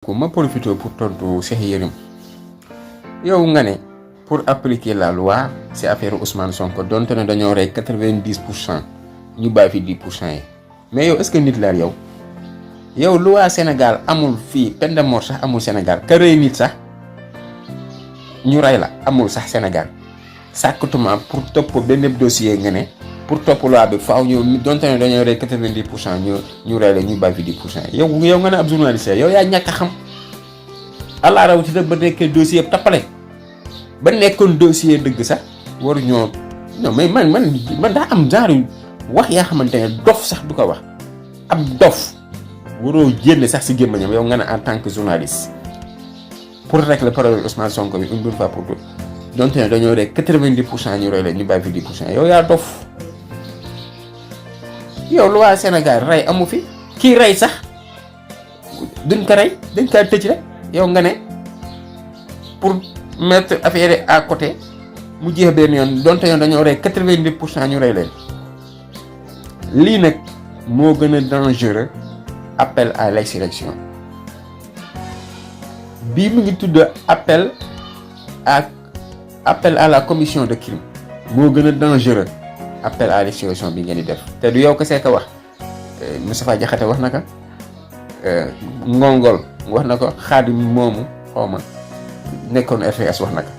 beaucoup ma profité pour tontu Cheikh Yérim yow nga ne pour appliquer la loi c'est affaire Ousmane Sonko donte ne dañoo rey 90% ñu bàyyi fi 10% yi mais yow est-ce que nit la yow loi Sénégal amul fii peine de mort sax amul Sénégal ka rey nit sax ñu rey la amul sax Sénégal sàkkatuma pour topp benn dossier nga ne pour topp loi bi faaw ñu donte ne dañoo rey 90% ñu rey la ñu bàyyi fi 10% yow nga ne ab journaliste yow yaa ñàkk a xam allah rawatina ba nekkee dossier tappale ba nekkoon dossier dëgg sax waru ñoo non mais man daa am genre wax yaa xamante ne dof sax du ko wax ab dof waroo génne sax si gémmañam yow nga ne en tant que journaliste pour régler problème Ousmane Sonko bi une bonne fois pour tout donte ne dañoo rey 90% ñu rey la ñu bàyyi fi 10% yow yaa dof yow loi Sénégal rey amu fi kii rey sax duñ ko rey dañ kaa tëj rek yow nga ne pour mettre affaire à côté mu jeex benn yoon donte yoon dañoo rey 90% ñu rey leen lii nag moo gën a dangereux appel à l'insurrection bii mu ngi tudd appel à la commission de crime moo gën a dangereux appel à l'insurrection bi ngeen di def te du yow ko see ko wax Moustapha Diakhaté wax na ko Ngongol wax na ko Xaadim moomu xawma nekkoon RTS wax na ko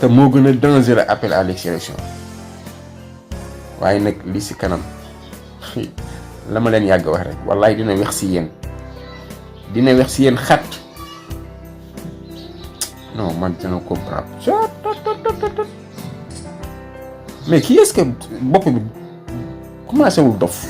te moo gën a dangereux appel à l'insurrection waaye nag li si kanam la ma leen yàgg wax rek wallaay dina wex si yéen xat non man dina comprendre mais kii est-ce que bopp bi commencé wul dof